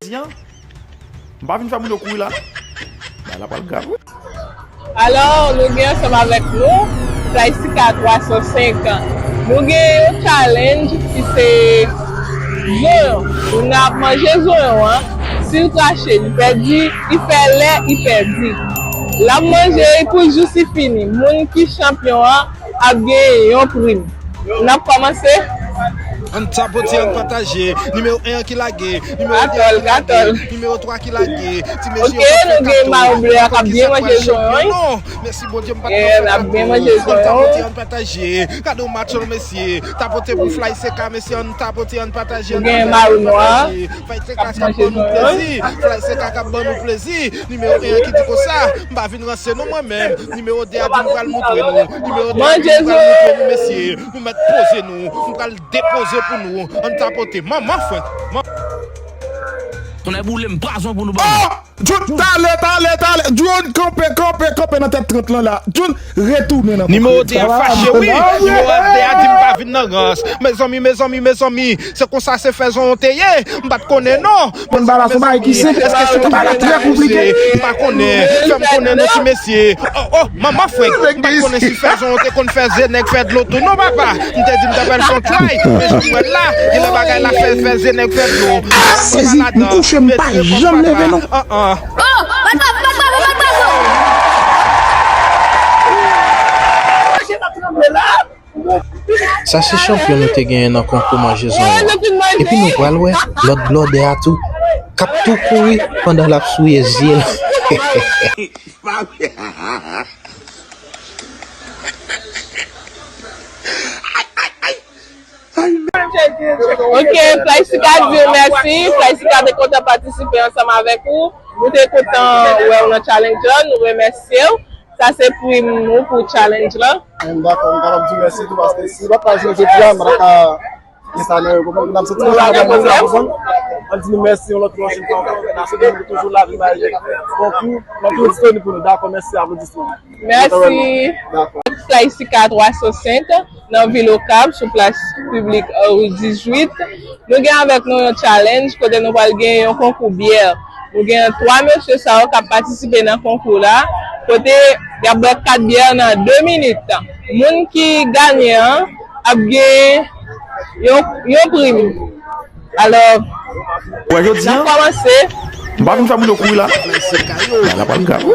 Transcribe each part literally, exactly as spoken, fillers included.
Jan, m pa vin fè moun yo kouri la. Bagay la pral grav, wi. Alò, nou gen ansanm avèk nou Flysica twa san senk. Nou gen yon challenge ki se zonyon. Moun nan ap manje zonyon an. Si l krache, li pèdi. Li fè lè, li pèdi. L ap manje pou jous li fini. Moun ki chanpyon an ap gen yon prim. N ap kòmanse. Ann tapote, ann pataje. Nimewo en an ki lage. Nimewo de an ki lage. Nimewo twa ki lage. Ti mesye yo pa fè kato. Yo pa konn kisa k pral chanpyon non. Mèsi Bondye, m pa t konn fè kato. Ann tapote, ann pataje. Gade yon match non mesye. Tapote pou Flysica mesye, ann tapote, ann pataje, ann tapote, ann pataje. Flysica k ap ban nou plezi. Flysica k ap ban nou plezi. Nimewo en an ki di konsa, m pa vin ranse non mwen menm. Nimewo de a di m pral montre nou. Nimewo de a di m pral montre nou mesye. Nou mèt poze nou. M pral depoze pou nou. Ann tapote. Manman fwenk. Man- Tonnè boule m pwazon pou nou ban nou. Jun, talè, talè, talè. Jun, kanpe, kanpe, kanpe nan tèt trant lan la. Jun, retounen nan. Nimewo de a fache, wi. Nimewo de a di m pa vin nan rans. Mezanmi, mezanmi, mezanmi. Se konsa se fè zonyon te ye. M pa t konnen non. Mezanmi, mezanmi. Èske se konsa l te ye? M pa konnen. Fè m konnen non ti mesye. Oh, oh, manman fwenk. M pa t konnen si fè zonyon te konn fè zye nèg fè dlo tou non papa. M te di m t ap al fè yon try. Men jan m wè l la, genlè bagay la fè, fè zye nèg fè dlo. Sezi, m kouche, m pa janm leve non. Oh, bat bravo, bat bravo, bat bravo! Sa se chanpyon nou te genyen nan konkou manje zonyon an. Epi nou pral wè lòt blòdè a tou k ap tou kouri pandan l ap souye zye l. Ok, Flysica di w mèsi. Flysica te kontan patisipe ansanm avèk ou. Nou te kontan wè w nan challenge lan. Nou remèsye w. Sa se prim nou pou challenge lan. Dakò, m kapab di w mèsi tou, paske si m pa t jwe jodi a, m pa ta ka gen sa nan yo, konprann? N ap soti konsa, n ap konsa, konprann? Ann di nou mèsi yon lòt pwochèn fwa ankò. N ap swete nou toujou la, vin bay konkou. N ap toujou disponib pou nou. Dakò, mèsi, aplodisman. Mèsi. Flysica twa san senk nan vil Okap, sou plas piblik Henri dizuit. Nou gen avèk nou yon challenge kote nou pral gen yon konkou byè. Nou gen twa mesye sa yo k ap patisipe nan konkou la, kote y ap bwè kat byè nan de minit. Moun ki genyen an ap gen yon, yon prim. Alò, n ap kòmanse. M pa vin fè moun yo kouri la. Bagay la pral grav.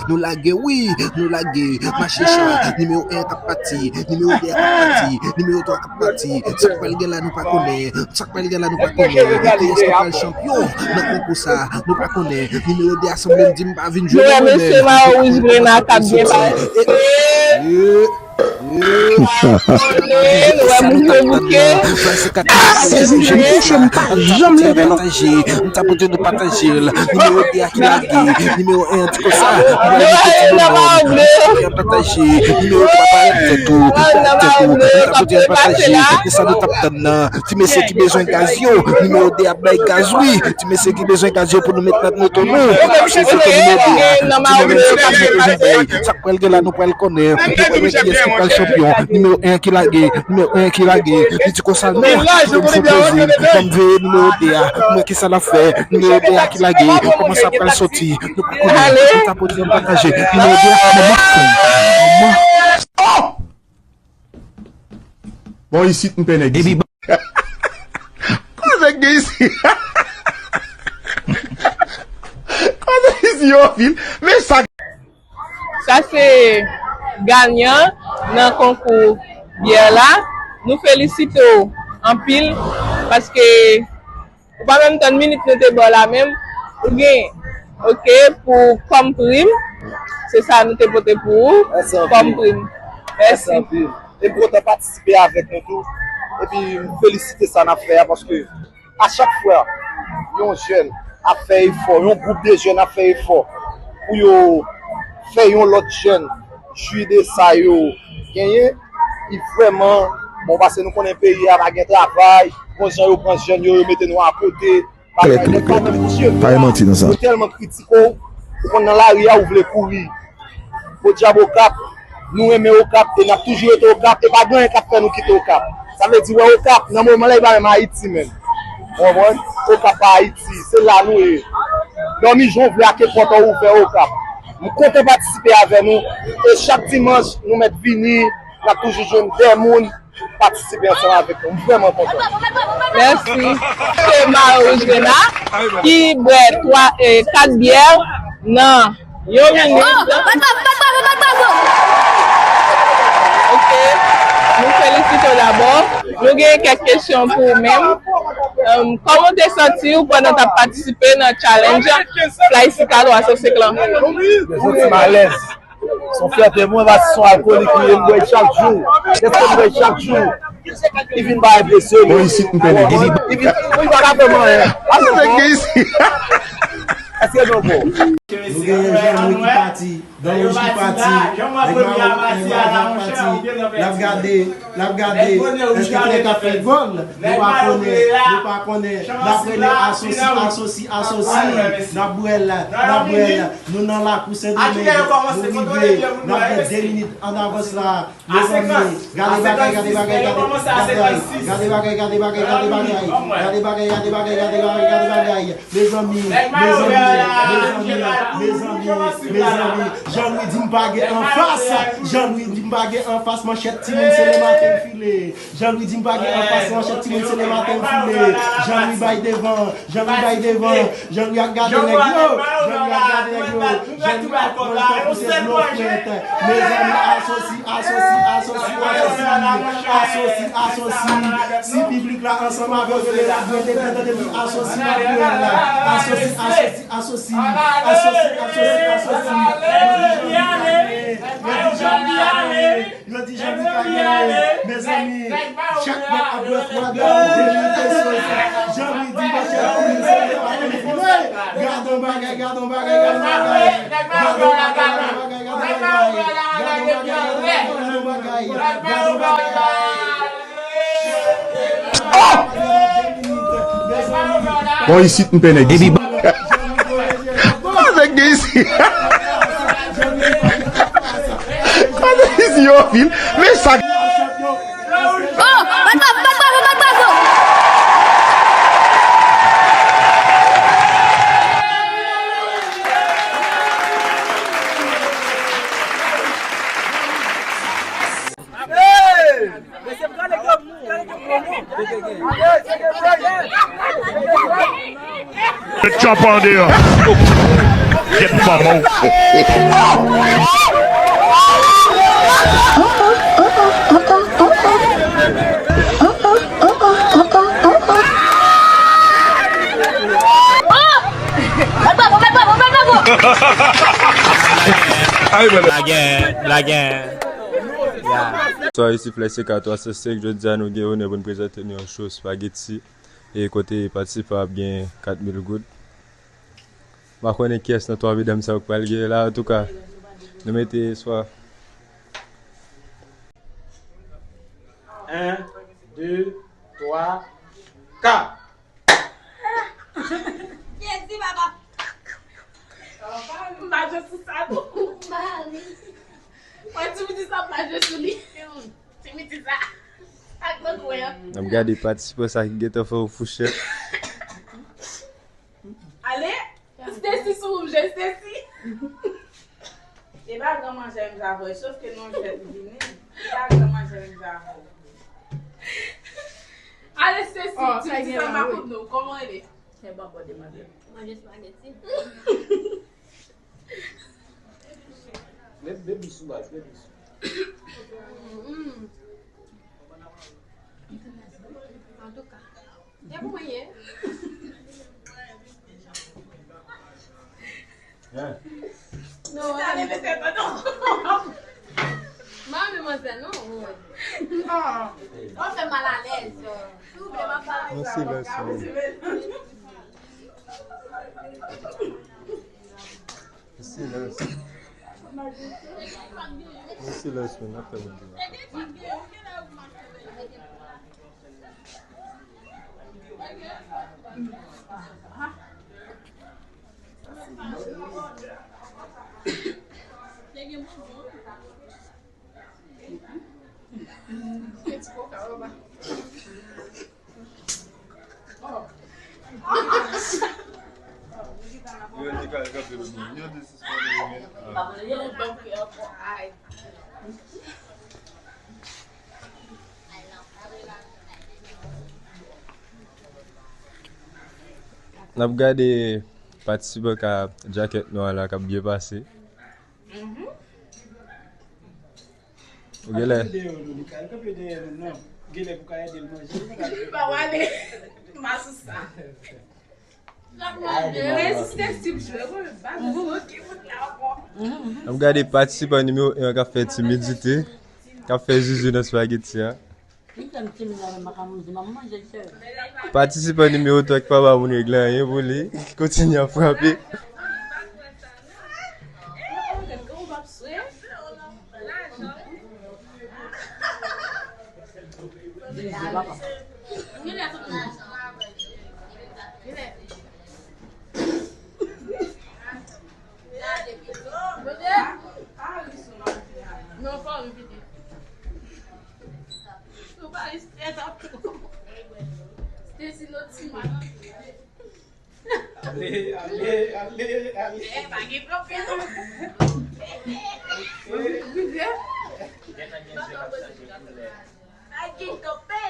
Nou lage wi, nou lage. Mache sa, nimewo en k ap pati, nimewo de k ap pati, nimewo twa k ap pati. Sa k pral gen la nou pa konnen. Sa k pral gen la nou pa konnen. Kiyès ki pral chanpyon nan konkou sa? Nou pa konnen. Nimewo de a sanble m di m pa vin jwe non mwen menm. Nou wè mesye mayo wouj grenn la k ap byen pase. Nou wè moun yo bouke. Sezi, m kouche, m pa janm leve non. M tapote nou pataje l. Nimewo de a ki lage. Nimewo en an di konsa. M pral mete ti bonòm. Nimewo twa parèt tèt ou. Parèt tèt ou. M tapote nou pataje. E sa nou t ap tann nan. Ti mesye ki bezwen gaz yo. Nimewo de ap bay gaz wi. Ti mesye ki bezwen gaz yo pou nou met nan moto nou. Sou foto nimewo de a. Ti mesye ki bezwen bay. Sa k pral gen la nou pral konnen. Nou pral wè kiyès ki pral chanpyon. Nimewo en ki lage. Nimewo en ki lage. Li di konsa non. Kite m fè poze m. Ban m veye nimewo de a. M wè kisa l ap fè. Nimewo de a ki lage. Kòman sa pral soti? Nou pa konnen. Nou tapote, nou pataje. Nimewo de a. Manman. Manman. Bon, isit m pè nèg isit. Koze k gen isit? Koze isit yo anpil. Men sa. Sa se ganyan nan konkou byè la. Nou felisite w anpil paske ou pa menm tann minit nou te ba w la menm. Ou gen, ok, pou kòm prim. Se sa nou te pote pou ou kòm prim. Mèsi anpil. E m kontan patisipe avèk nou tou. Epi m felisite sa n ap fè a paske a chak fwa yon jèn ap fè efò, yon gwoup de jèn ap fè efò pou yo fè yon lòt jèn jwi de sa yo genyen, li vrèman bon paske nou konnen peyi a pa gen travay, bon jan yo pran jèn yo, yo mete nou akote, bagay nèg pa menm pou cheve a, yo tèlman kritike w, ou konn nan lari a ou vle kouri. Podyab Okap, nou renmen Okap e n ap toujou rete Okap e pa gen anyen k ap fè nou kite Okap. Sa vle di wè Okap nan moman la li pa menm Ayiti menm. Ou konprann? Okap pa Ayiti, se la nou ye. Dòmi jan w vle ak e pòt ou ouvè Okap. M kontan patisipe avè nou. E chak dimanch, nou mèt vini, n ap toujou jwenn de moun patisipe ansanm avèk nou. M vrèman kontan. Mèsi. Se Mario Jena ki bwè twa, eh, kat byè nan yon minit. Oh, bat bravo, bat bravo, bat bravo. Ok. Nou felisite w dabò. Nou gen kèk kesyon pou ou menm. Em, kòman w te santi w pandan w t ap patisipe nan challenge Fly Sika twa san senk lan? Mwen santi m alèz. Se yon fyète mwen, paske se yon alkolik li ye, m bwè l chak jou. Dèske m bwè l chak jou, li vin bay enpresyon. Bon, isit m pèdi. Li vin, li pa ka fè m anyen. Ase bon. Èske nou bon? Nou genyen Jean-Louis ki pati, Don Rouge ki pati, nèg Mawo, nèg Mawo pati, l ap gade, l ap gade, èske nèg ap fè gòl? Nou pa konnen, nou pa konnen. N ap rele asosi, asosi, asosi, n ap bwè l, n ap bwè l. Nou nan lakou Sendomeng, nou rive, n ap gen de minit an avans la. Mezanmi, gade bagay, gade bagay, gade bagay, gade bagay, gade bagay, gade bagay, gade bagay, gade bagay, gade bagay, gade bagay. Mezanmi, mezanmi, mezanmi, mezanmi, mezanmi. Jean-Louis di m pa gen anfas, Jean-Louis di m pa gen anfas, manchèt timoun se lematen m file. Jean-Louis di m pa gen anfas, manchèt timoun se lematen m file. Jean-Louis bay devan, Jean-Louis bay devan, Jean-Louis ap gade nèg yo, Jean-Louis ap gade nèg yo, Jean-Louis ap pran l tankou se dlo frèt. Mezanmi, asosi, asosi, asosi, asosi, asosi, asosi. Si piblik la ansanm avè w, rele l ap bwè depi, tande m, asosi, n ap bwè l la. Asosi, asosi, asosi, asosi, asosi, asosi. Yo di Jean-Louis pa genyen. Yo di Jean-Louis pa genyen. Mezanmi, chak nèg ap bwè twa dòm, de mil pesos. Jean-Louis di manchèt timoun se lematen m file. Gadon bagay, gadon bagay, gadon bagay. Gadon bagay, gadon bagay, gadon bagay. Gadon bagay, gadon bagay, gadon bagay. Gadon bagay. Bon, isit m pè nèg isit. Avèk gen isit. Avèk isit yo anpil. Men sa. Oh, bat bravo, bat bravo, bat bravo. Hey! Met chòp an deyò. Gèt manman w. Ay, mwen. Lagè, lagè. Ya. Bonsoir, ici Fly Sika twa san senk. Jodi a, nou gen onè pou n prezante nou yon show spaghetti. E kote patisipan ap gen kat mil goud. M pa konnen kiyès nan twa medam sa yo k pral genyen la, antouka, nou mete espwa. En, de, twa, kat. Jezi, papa. M pa jwe sou sa, non. M pa ale. Mwen, ti piti sa, m pa jwe sou li. Ti piti sa. Ak nan kwen an. N ap gade patisipan sa ki gentan fè yon fouchèt. Ale, Stacy sou woum je, Stacy. E pa gran manjè menm jan avè w, sof ke nou jwèt vini. E pa gran manjè menm jan avè w. Ale, Stacy, oh, ti, ti sa makout nou, kòman w rele? Se bon, bon, demande. Manje spaghetti. Met, met dous sou baz, met dous. Mm. Antouka. E pou mwen ye. Hein? Non, sa leve tèt, non. Mwen menm manzè, non. Non. Ou fè mal alèz. Si w vle, m ap pale. Yon silans, wi. Silans. Yon silans, men, n ap fè moun di. N ap gade patisipan ka djakèt nwa la k ap byen pase. Ou genlè. Kanpe deyò, Lonika. Kanpe dèyè nou, non. Genlè pou ka ede l manje. Li pa wale. M pa sou sa. Reziste si w jwe, bon, m pa sou ki moun la ankò. N ap gade patisipan nimewo en an k ap fè timidite, k ap fè zuzu nan spageti a. Li fè m timid avè m, m pa ka manje, m ap manje l sèl. Patisipan nimewo twa ki pa ba moun regle anyen pou li, ki kontinye ap frape. Non, pa repete. Nou pa ri strès ap tou. Stacy, nou timid. Ale, ale, ale, ale. Eh, pa gen kanpe non. Pa gen kanpe.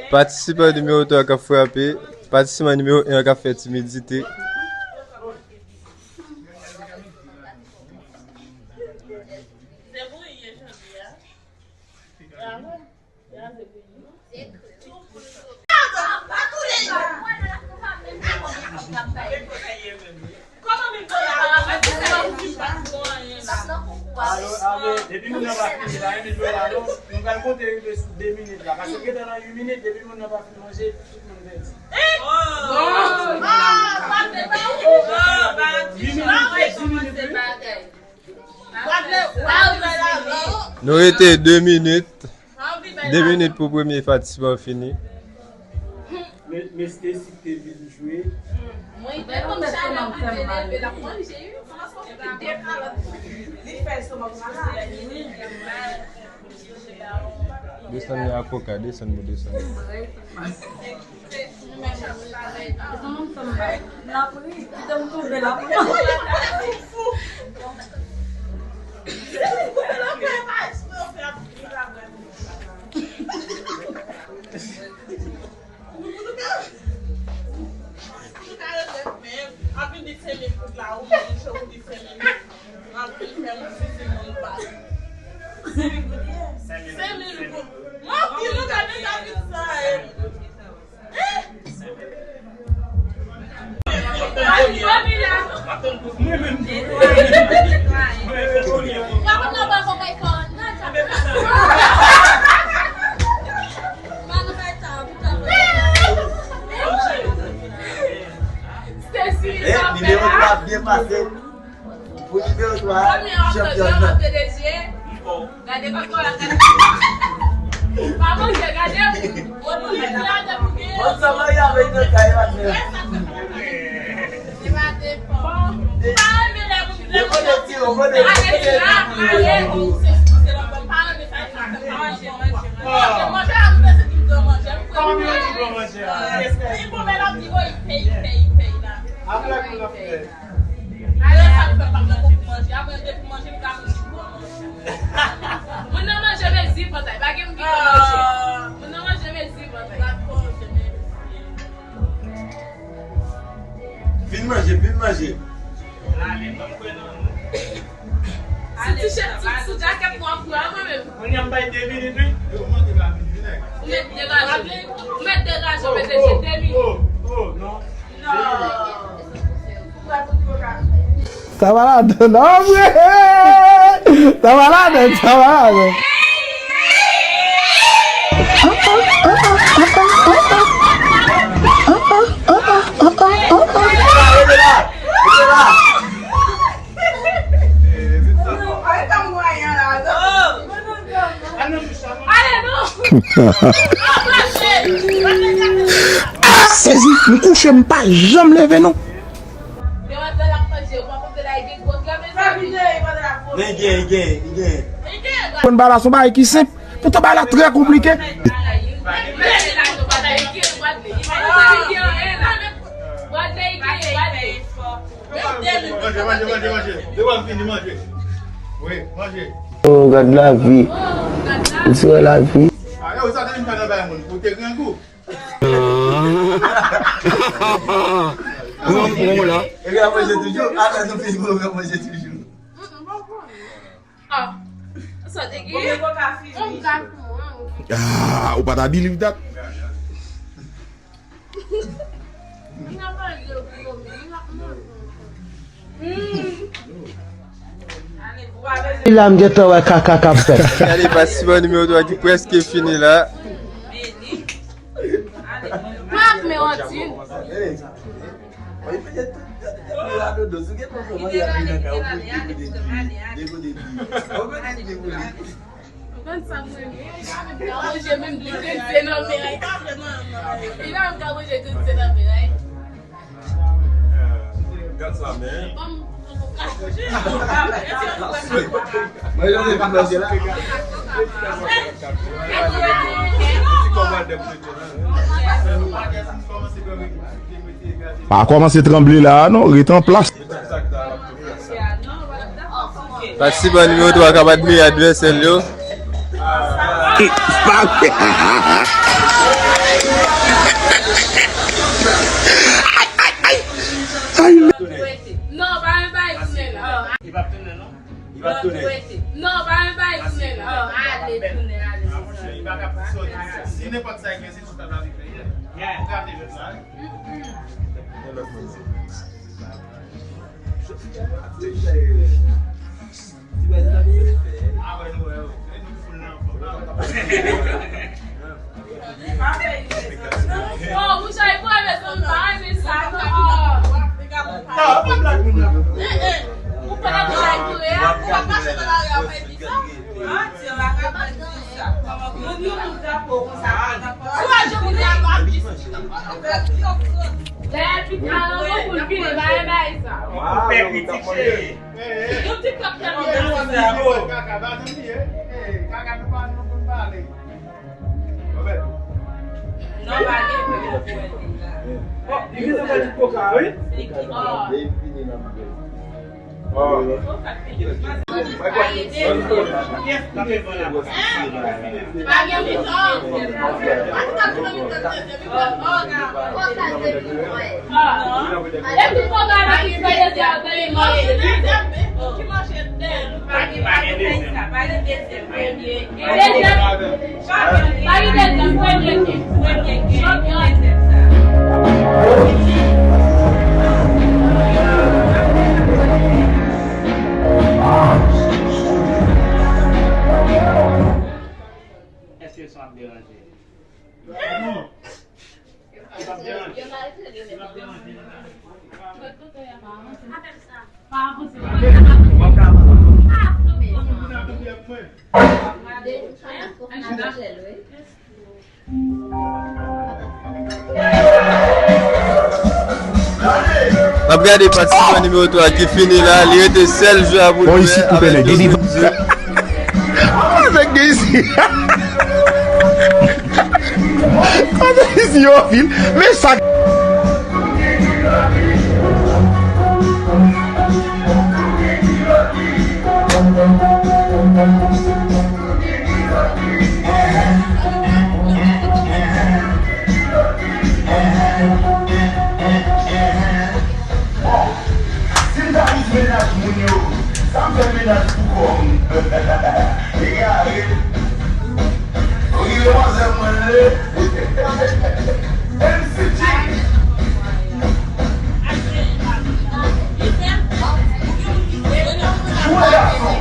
Patisipan nimewo twa k ap frape. Patisipan nimewo en an k ap fè timidite. Depi moun nan pa fini, pa renmen jwe la non. Nou pral konte rive sou de minit la. Paske gentan nan uit minit, depi moun nan pa fin manje, tout moun pèdi. Uit minit, uit minit, wi. Nou rete de minit. De minit pou premye patisipan fini. Men, men Stacy te vin jwe. Mwen, lè kòm chalè an te leve, l ap manje, wi. Li fè lestomak malad. Desann li ak koka, desann pou desann. Lapri, kite m tonbe la pou mwen. Anpil di senk mil goud la, ou menm, ou di senk mil. Anpil fè m sizi moun pa. Senk mil goud, ye? Senk mil goud. Manti, nou ka deja vin sa, e. Eh, nimewo twa ap byen pase. Pou nimewo twa a, chanpyòn nan. Gade kòkò la, gade. Pa manje, gade. Bon, sa mari avèk nan kay la, men. Li pa depan. Li pa renmen lè moun. Li kote ti, li kote ti. Manje, manje, manje. Manje, manje, manje. Li bon, men l ap di, bon, li peye, li peye, li peye la. Apre, pou l ap fè. Alò, sa l fè pa manje pou manje. Apre, depi manje, li ka manje pou manje. Moun nan manje mezi vant, pa gen moun ki konn manje. Moun nan manje mezi vant. Vin manje, vin manje. Sou ti chèf, sou, sou jakèt mwen, mwen menm. Mwen, y ap bay de minit, wi. Ou mèt degaje. Ou mèt degaje, P D G, de minit. Oh, oh, oh, non. Sa va ladan, non, vre? Sa va ladan, sa va ladan. Ah, sezi, m kouche, m pa janm leve, non. Men gen, gen, gen. Konn bagay la se yon bagay ki senp, poutan bagay la trè konplike. Manje, manje, manje, manje. Depi w ap fini manje. Wi, manje. Oh, gad lavi. Ou ti wè lavi. Ah, yo, sa te vin fè nan bay moun. Ou te grangou. Ou menm, ou menm la. Epi ap manje toujou. Apre nou fini, ou ap manje toujou. Ah. Sa te gen? Ah, ou pa ta believe that. La m gentan wè kaka k ap fèt. Gade patisipan nimewo twa ki prèske fini la. Mwen ak Mewantine. Konn sa m renmen. Li pa menm ka manje menm grenn sè nan men. Li pa menm ka manje grenn sè nan men. Gad sa, men. Ban m. Mwen, jan de fin manje la. Pa kòmanse tranble la a non, ret an plas. Patisipan nimewo twa k ap admire advèsè l yo. Non, pa yon bagay tounen la. Li p ap tounen non. Li p ap tounen. Non, pa yon bagay tounen la. Ale tounen, ale. Si nenpòt sa gen, se sou tab la li fè ye. Ou gade jwèt la. Yon ti kòk tankou sa. Non, pa gen. Bon, li vin nan ti koka, wi. Èske son ap deranje? N ap gade patisipan nimewo twa ki fini la, li rete sèl jwe a pou l jwe avèk Joseph. Avèk Daisy. Avèk Daisy yo anpil. Men sa. Bon, si m ta jis mennaj moun yo, sa m fè mennaj pou kò m? Egare. Ou rive manzè mwen le. M C G. Jwe gason.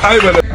Ay, mwen